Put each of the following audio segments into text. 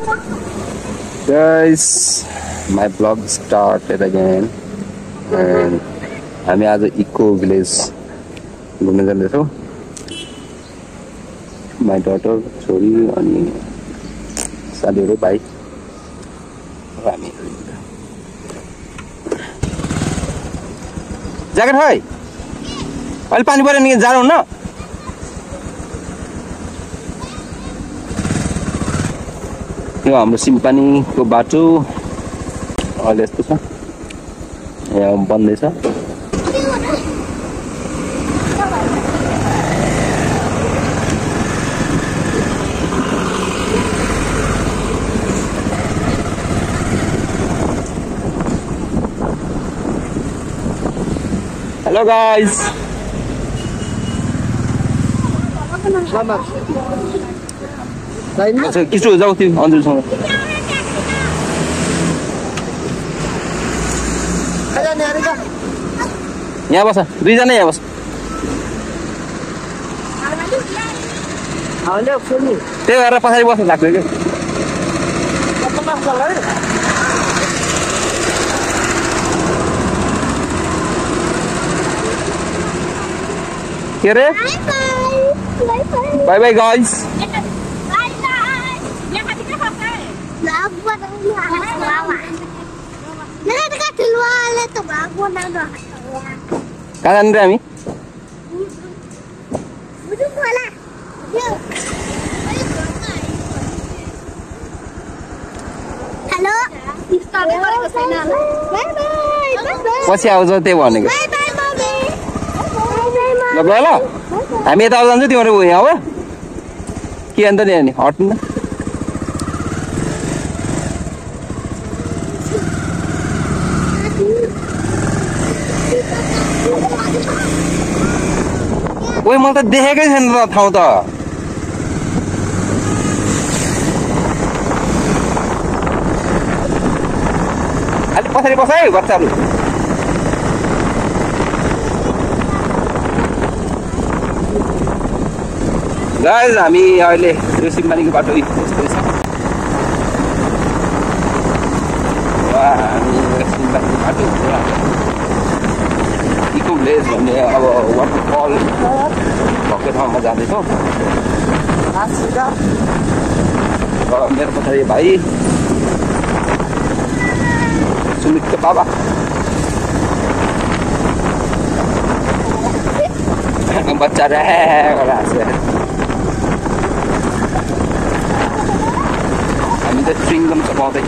Guys, my vlog started again and हामी आज eco village घुम्न जाँदैछौँ। My daughter, छोरी अनि साथीहरु भाइ हामी ज्याकेट है अहिले पानी परेन कि जाडो हुन्न। यो हाम्रो सिम्पानीको बाटो अहिले यस्तो छ, यहाँ बन्दैछ। Hello guys. अच्छा किसो जाऊ त्यो अन्जुसँग यहाँ बस, दुईजना यहाँ बस। त्यही गरेर पछाडि बस्नु लाग्छ क्या। के अरे बाई बाई गाइस। कहाँ जाने रे हामी? पछि आउँछ त्यही भनेको। ल ल हामी यता जान्छौँ, तिमीहरू यहाँ हो के अन्त नि अनि हट्नु। ओइ मैले त देखेकै छैन त ठाउँ त। अलि पछाडि बस है बच्चाहरू। गाइस हामी अहिले यो सिम्पानीको बाटो यस्तै छ। हामी सिम्पानीको बाटो इको भिलेज भन्ने अब वाटरफल भएको ठाउँमा जाँदैछौँ। मेरो पछाडि भाइ सुमितको बाबा बच्चा हामी त च्युइङगम चपाउँदै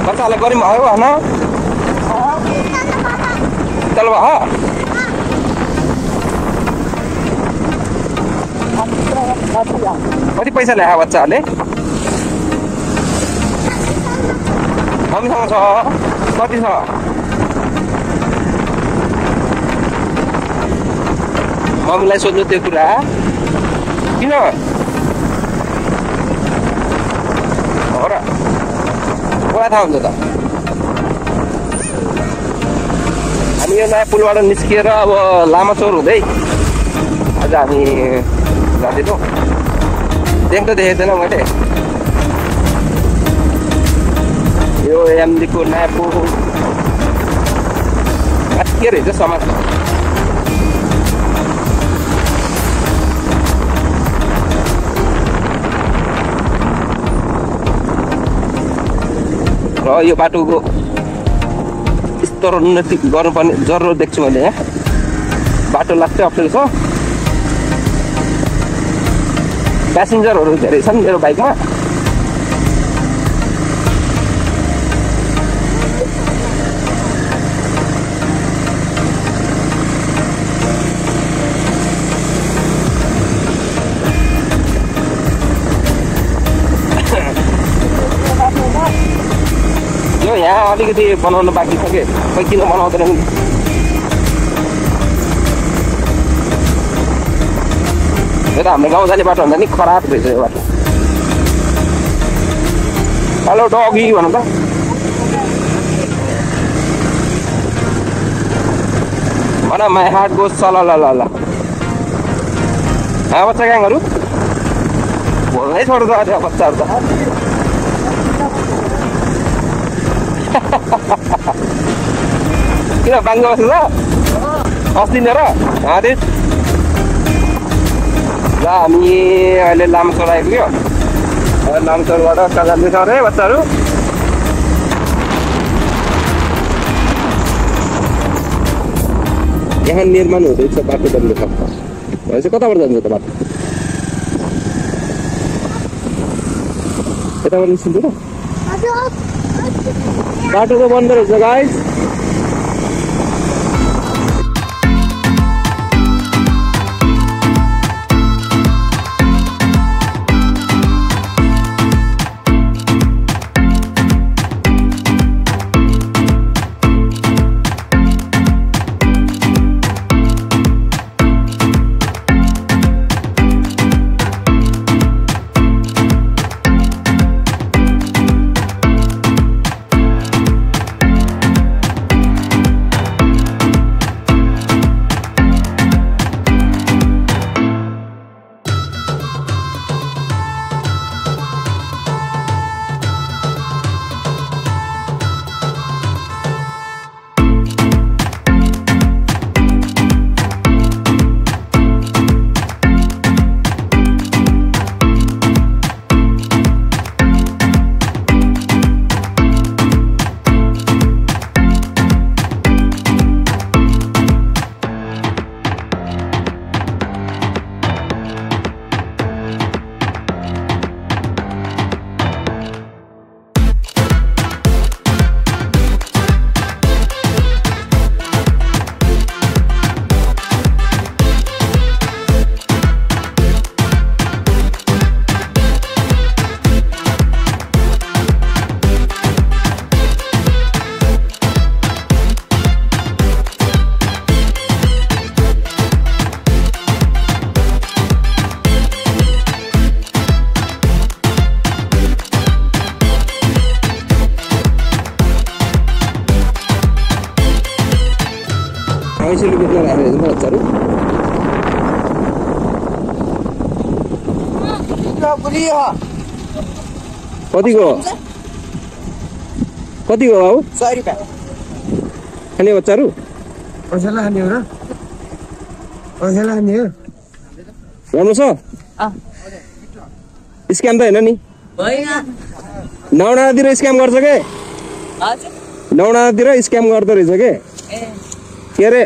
बच्चालाई गऱ्यौँ भयो होइन तल भयो। कति पैसा ल्यायो बच्चाहरूले? मम्मीसँग छ कति छ? मम्मीलाई सोध्नु त्यो कुरा किन हो र मलाई थाहा हुन्छ त। हामी यो नयाँ पुलबाट निस्किएर अब लामाचौर हुँदै आज हामी जाँदैछौँ। देख्न देखेको थिएन मैले यो एमडीको नयाँ पुल के रहेछ समाज। र यो बाटोको स्तरोन्नति गर्नुपर्ने जरुरत देख्छु मैले। यहाँ बाटो लाग्छ अप्ठ्यारो छ, प्यासेन्जरहरू धेरै छन् मेरो बाइकमा। यो यहाँ अलिकति बनाउन बाँकी छ कि खोइ किन बनाउँदैन। यो त हाम्रो गाउँ जाने बाटो भन्दा नि खराब रहेछ यो बाटो। हेलो डगी भन त। भन माई हार्ट गोज चल ल ल ल। बच्चा ग्याङहरू बोल्नै छोड्छ अहिले बच्चाहरू त किन बाङ्गो बस्नु त अस्ति नै र ल हामी अहिले लामसोर आइपुग्यो लामसोरबाट कहाँ जाँदैछौँ अरे बच्चाहरू यहाँ निर्माण हुँदैछ बाटो बन्दैछ भनेपछि कताबाट जान्छ त बाटो यताबाट निस्किन्छ त बाटो त बन्द रहेछ गाइस पैसा बेच्न राखेको छ बच्चाहरू कतिको बाबु 100 रुपैयाँ खाने बच्चाहरू पैसा लाने हो र पैसा लाने हो राम्रो छ स्क्याम त हैन नि नौडातिर स्क्याम गर्छ के नौडातिर स्क्याम गर्दो रहेछ के अरे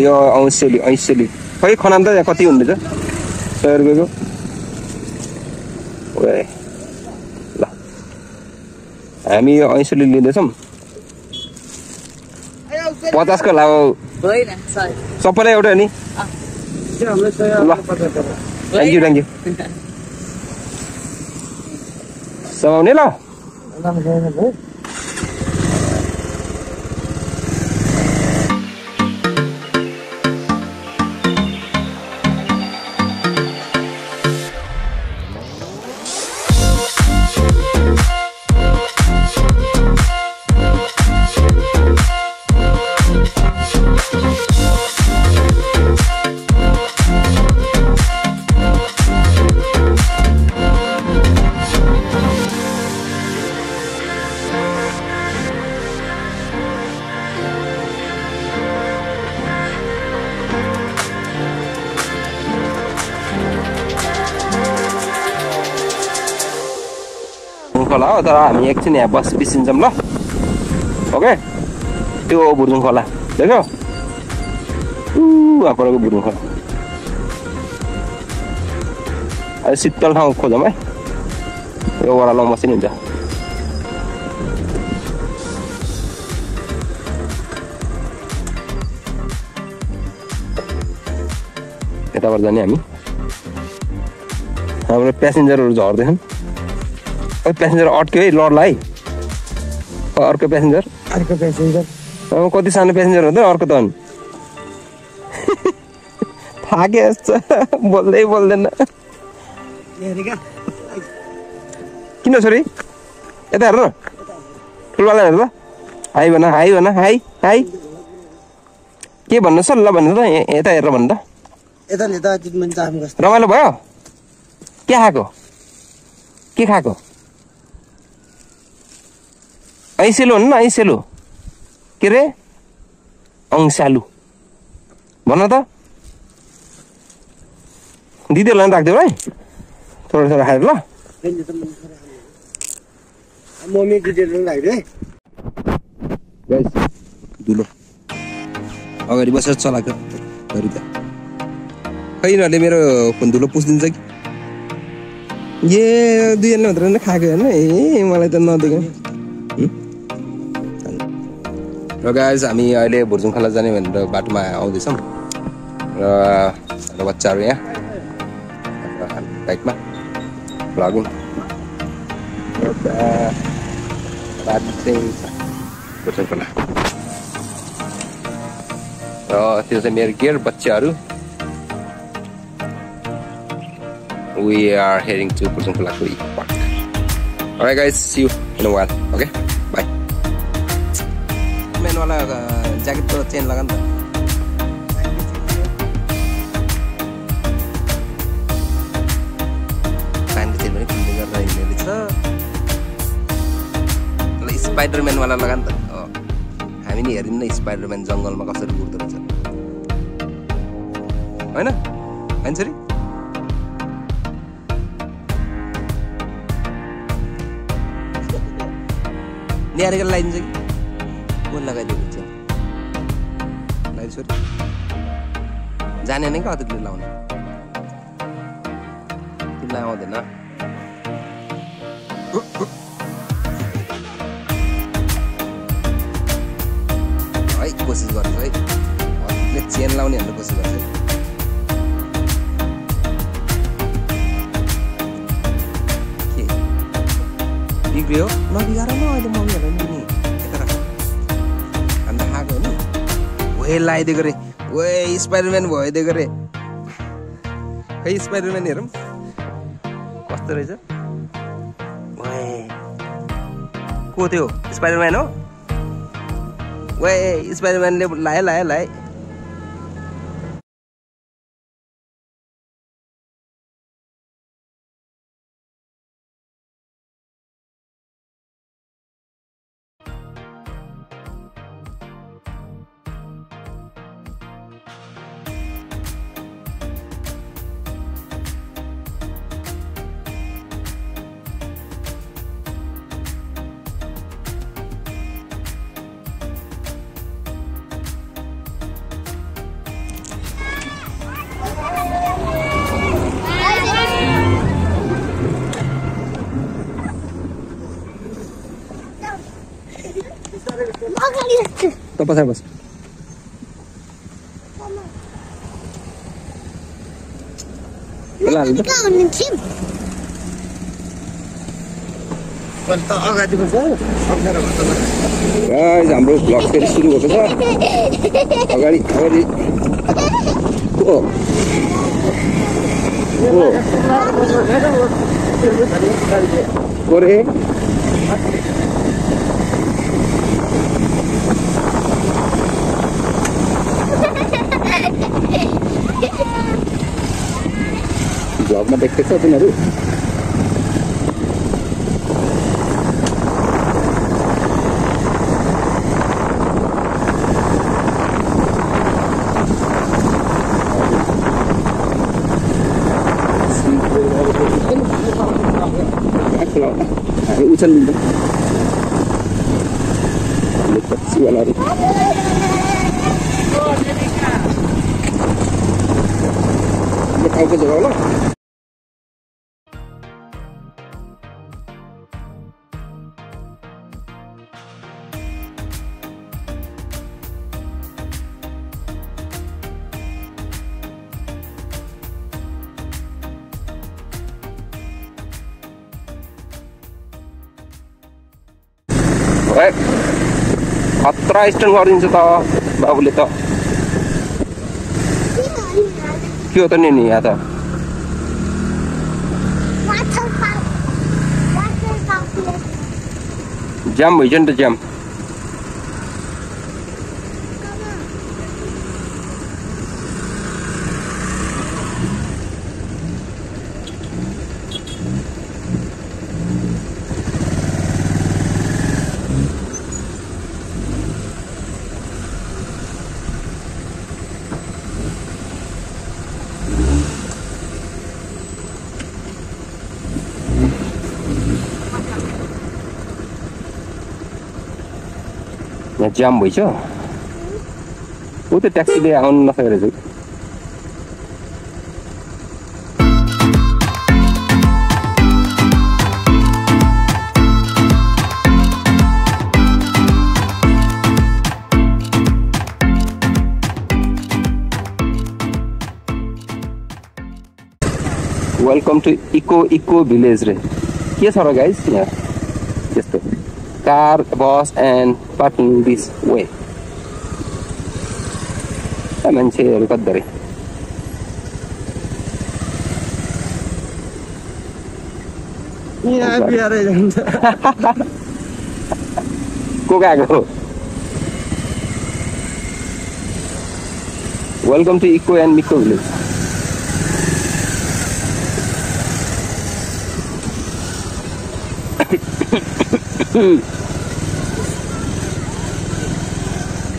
यो औँसेली खै खनाम त कति हुँदैछ 100 रुपैयाँको ल हामी यो ऐँसेली लिँदैछौँ 50 को लाऊ सबैलाई एउटा नि ल थ्याङ्क यू समाउने ल खोला हो तर हामी एकछिन यहाँ बिसिन्छौँ ल ओके त्यो बुर्जुङ खोला देख्यौ आपरको बुर्जुङ खोला अहिले शीतल ठाउँ खोजौँ है यो ओह्रालोमा बस्यो नि हुन्छ यताबाट जाने हामी हाम्रो प्यासेन्जरहरू झर्दैछन् प्यासेन्जर अट्क्यो है लड्ला है अर्को प्यासेन्जर कति सानो प्यासेन्जर हुँदैन अर्को त अनि थाके जस्तो बोल्दै बोल्दैन किन छोरी यता हेर्नु ठुलवाला हेर्नु त हाई भन हाई भन हाई हाई के भन्नु छ ल भन्नु त यता हेरेर भन्नु त यता नेता ट्रिटमेन्ट चाहनु गर्छ रमाइलो भयो के खाको ऐसेलु भन्नु न ऐसेलु के रे अंशालु भन त दिदीहरूलाई पनि राखिदेऊ है थोरै थोरै खाएर ल मम्मी दिदीहरूलाई राखिदियो है गाइस दुलो अगाडि बसेर चलाएको गरी त खै यिनीहरूले मेरो फोन धुलो पुछिदिन्छ कि ए दुईजनाले मात्र नै खाएको हेर्नु ए मलाई त नदेख्यो र गाइस हामी अहिले भुर्जुङ खोला जाने भनेर बाटोमा आउँदैछौँ र बच्चाहरू यहाँ बाइकमा भ्लगिङ भुर्जुङ खोला र त्यो चाहिँ मेरो गियर बच्चाहरू we are heading to Pursung Pelakuri Park. Alright guys, see you in a while. Okay, bye. Man wala jacket to chain lagan ta. Kan chain bani khulne gar rahi ne cha. Lai Spider-Man wala lagan ta. हामी नि herein न Spider-Man जंगलमा कसरी उड्दो रहेछ हैन आन्सरी ल्याएर लगाइदिन्छ कि को लगाइदिएको छ लगाइदियो छोरी जाने नै कता तिमीले लाउनु तिमीलाई आउँदैन है कोसिस गर्छ है अरूले चेन लाउने भनेर कोसिस गर्छ है के बिग्रियो नबिगार न अहिले मम्मीहरूलाई नि यता राख अन्त खाएको नि ओए लगाइदिएको रे ओए स्पाइडरम्यान भइदिएको रे खै स्पाइडरम्यान हेरौँ कस्तो रहेछ ओए को थियो स्पाइडरम्यान हो ओए स्पाइडरम्यानले लाए त पछाडि बस हाम्रो भ्लग फेरि सुरु भएको छ अगाडि कोरे भ्लगमा देख्दैछ तिनीहरू उछलिन्छ पछिवालाहरू टाउको जग्गा होला खतरा स्ट्यान्ड गरिदिन्छ त बाबुले त के हो त नि यहाँ त जाम भइन्छ नि त जाम जाम भइछ ऊ त ट्याक्सीले आउनु नसकेको रहेछ वेलकम टु इको भिलेज रे के छ र गाइस यहाँ यस्तो car bus and parking this way मान्छेहरू कति यहाँ बिहारै जान्छ को गएको वेलकम टु इको एन्ड मिको भिलेज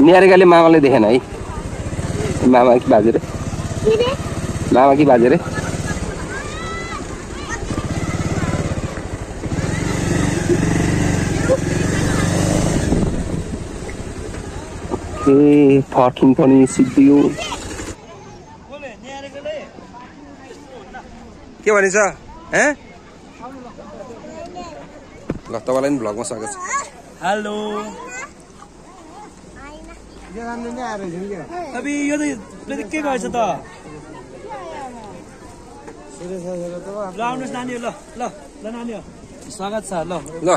निहारिकाले मामाले देखेन है मामा कि बाजे रे मामा कि बाजे रे पार्किङ पनि सिद्धियो के भनिन्छ हे ल तपाईलाई नि भ्लगमा स्वागत छ हेलो अबि यो त के गर्छ त ल आउनुहोस् नानी ल ल ल नानी स्वागत छ ल ल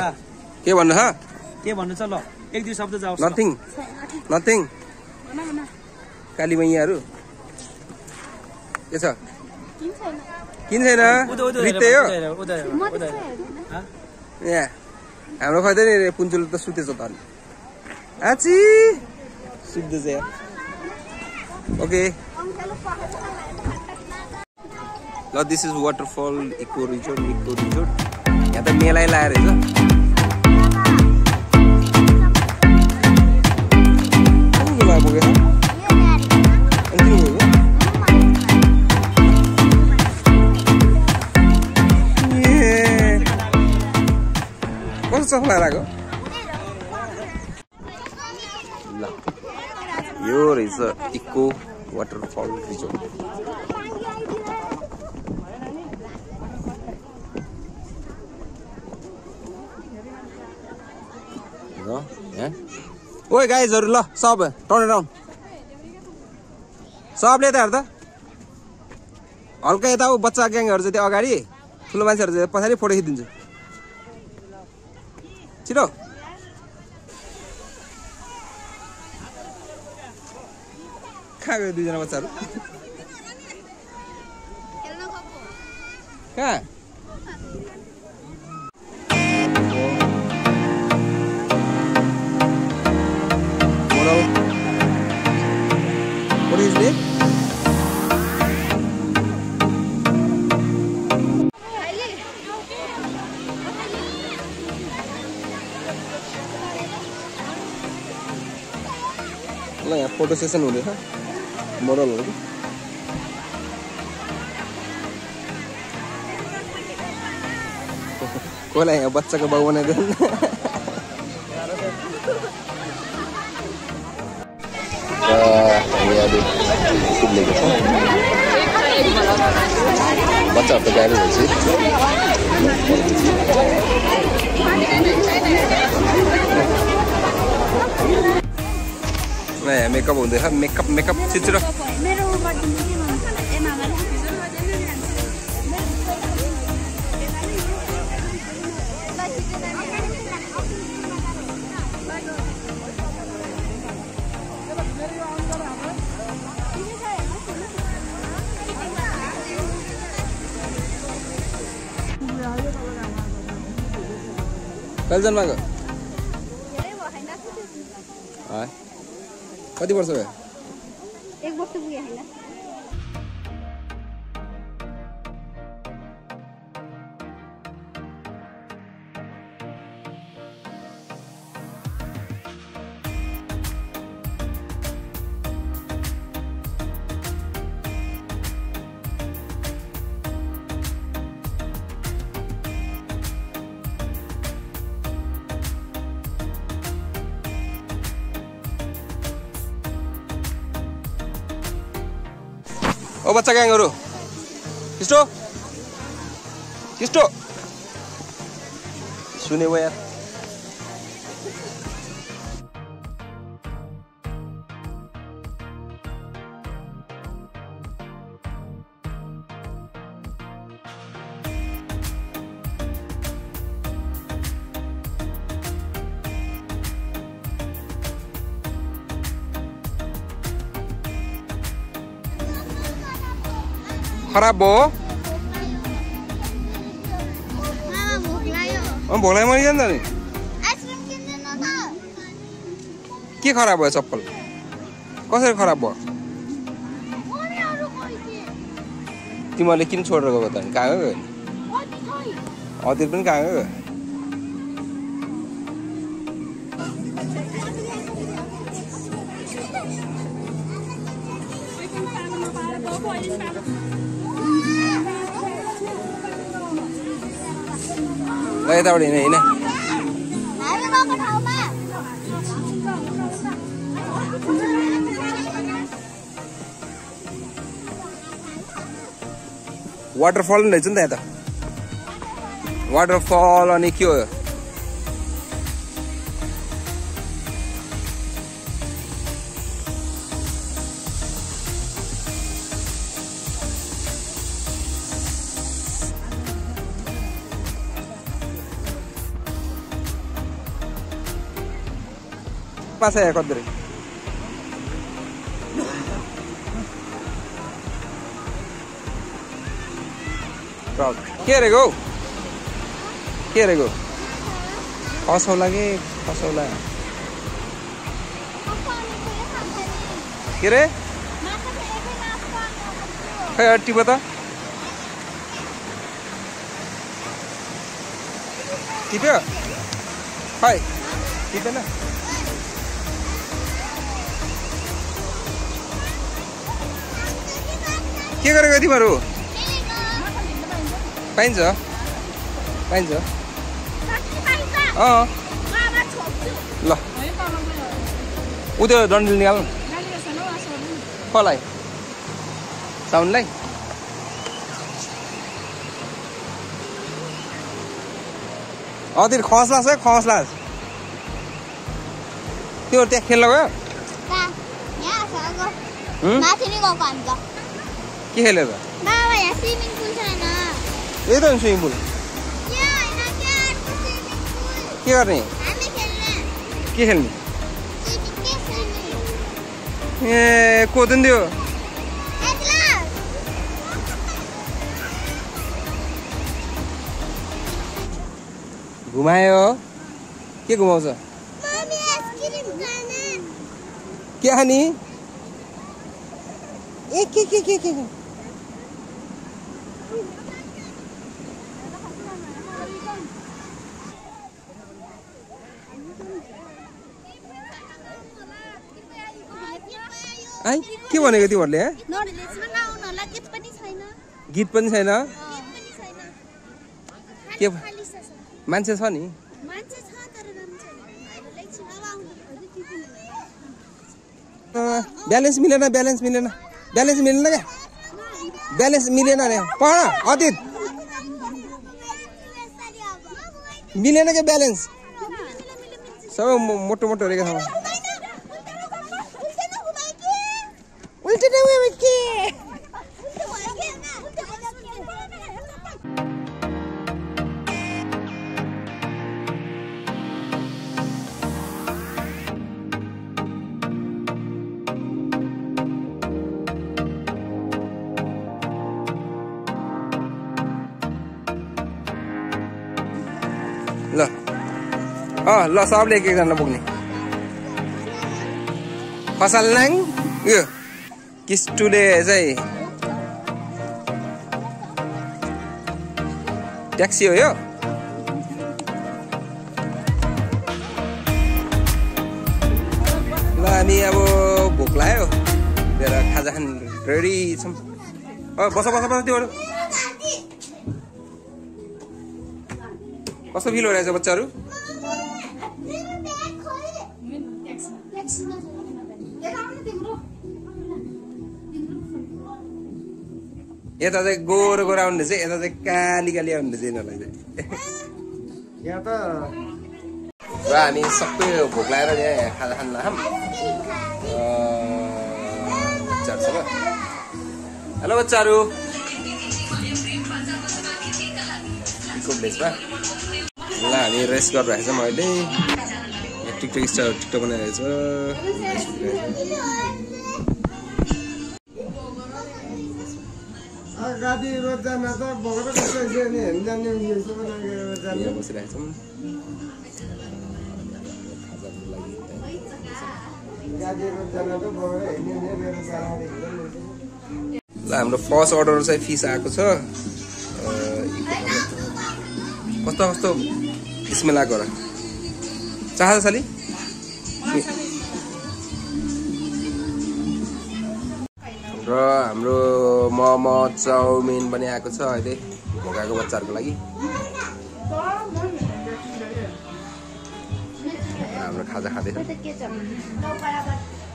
के भन्नु ह के भन्नु छ ल एक दुई शब्द जाओस् नथिङ नथिङ काली मैयाहरू के छ किन छैन रित्ते हो यहाँ हाम्रो खोज्दै नि पुन्चुल त सुतेछ त अनि आची सुत्दैछ यहाँ ओके ल this is waterfall eco resort यहाँ त मेलै लाएर रहेछ कस्तो चख्ला लाग्यो ल यो रहेछ इको वाटरफल रिजोर्ट ओए गाइजहरु ल सब टर्न अराउन्ड सबले त हेर त हल्का यता बच्चा ग्याङहरु चाहिँ त्यो अगाडि ठुलो मान्छेहरु चाहिँ पछाडि फोटो खिचिदिन्छ छिटो कहाँ गयो दुईजना बच्चाहरु कहाँ What is it? ल यहाँ फोटो सेसन हुँदैछ मोडलहरु कोलाई यहाँ बच्चाको बाउ बनाइदिनु बच्चाहरु त गाडी भएपछि यहाँ मेकअप हुँदैछ मेकअप छिटो कतिजना गयो कति वर्ष भयो 1 वर्ष पुग्यो हैन ओ बच्चा ग्याङहरु किस्तो किस्तो सुने वो यार खराब हो भोलाइ मरि जान्छ नि के खराब भयो चप्पल कसरी खराब भयो तिमीले किन छोडेर गयो त कहाँ गयो अतिर पनि कहाँ गयो ल यताबाट हिँड वाटरफल नि रहेछ नि त यहाँ त वाटरफल अनि के हो पास आयो कति के अरेको के अरेको खसौला के खसौला के रे खै टिप त टिप्यो खै टिपेन के गरेको तिमीहरू पाइन्छ पाइन्छ ल उयो डन्डल निकाल कसलाई साउन्डलाई अतिर खसलास है खसलास त्यो त्यहाँ खेल्न गयो के खेल्यो त यही त स्विमिङ पुल के गर्ने के खेल्ने ए कोदन दियो घुमायो के घुमाउँछ के खाने ए के आई के भनेको तिमीहरूले गीत पनि छैन के मान्छे छ नि ब्यालेन्स मिलेन क्या ब्यालेन्स मिलेन अरे पढ अतीत मिलेन क्या ब्यालेन्स सबै मोटो मोटो रहेको छ ल सबले एक एकजना पुग्ने फसलनाङ यो किस्टुले चाहिँ ट्याक्सी हो यो ल हामी अब भोक लाग्यो तेरो खाजा खान रेडी छौँ बस त्योहरू कस्तो फिल भइरहेछ बच्चाहरू यता चाहिँ गोरो गोरो आउने चाहिँ यता चाहिँ काली काली आउने चाहिँ यिनीहरूलाई चाहिँ यहाँ त र हामी सबै भोक लागेर यहाँ खाजा खान लाग्यौँ बच्चाहरूसँग हेलो बच्चाहरू प्लेसमा ल हामी रेस्ट गरिरहेको छौँ अहिले टिकटक स्टार टिकटक बनाइरहेको छ गाडी रोड जान त बगेर बसिरहेको नि हेर्न जाने यसो बनाएर जाने यहाँ बसिरहेको छौँ खाजाको लागि गाडी रोड जान त बगेर हेर्ने मेरो साथी ल हाम्रो फर्स्ट अर्डर चाहिँ फिस आएको छ कस्तो कस्तो फिसमा लाग्यो र चाहन्छ साली र हाम्रो मोमो चाउमिन पनि आएको छ अहिले भोकाएको बच्चाहरूको लागि हाम्रो खाजा खाँदैछ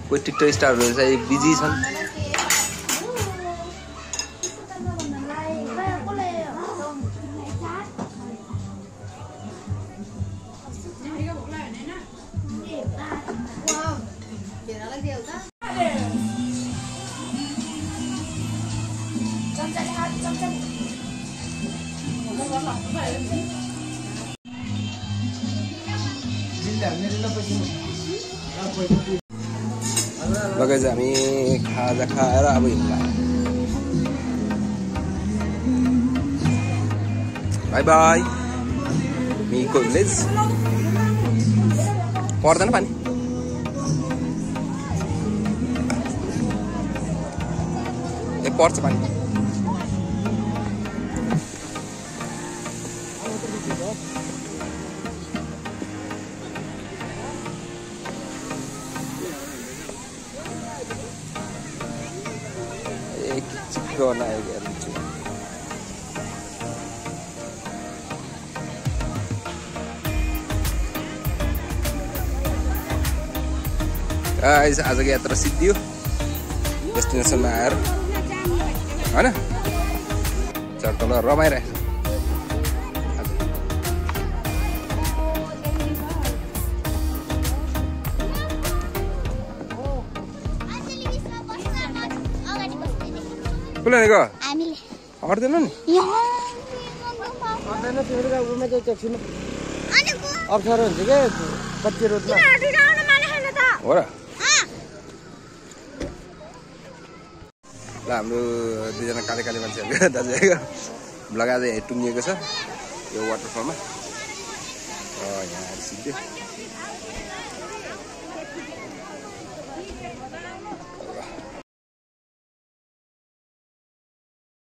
कोही टिकटक स्टारहरू चाहिँ बिजी छन् लगाइ चाहिँ हामी खाजा खाएर अब हिँड्ला बाई बाई मिको भिलेज पर्दैन पानी ए पर्छ पानी Corona again. Guys, आजको यात्रा सिद्धियो डेस्टिनेसनमा आएर हैन चर्तल रमाइरहेको कुले गयो हामीले हट्दैन नि पर्दैन तिम्रो उमा चाहिँ ट्याक्सीमा अप्ठ्यारो हुन्छ के कच्ची रोडमा हो र ल हाम्रो दुईजना काले काले मान्छेहरूको दाजुभाइको ब्लग आज टुङ्गिएको छ यो वाटरफलमा यहाँ सिद्धि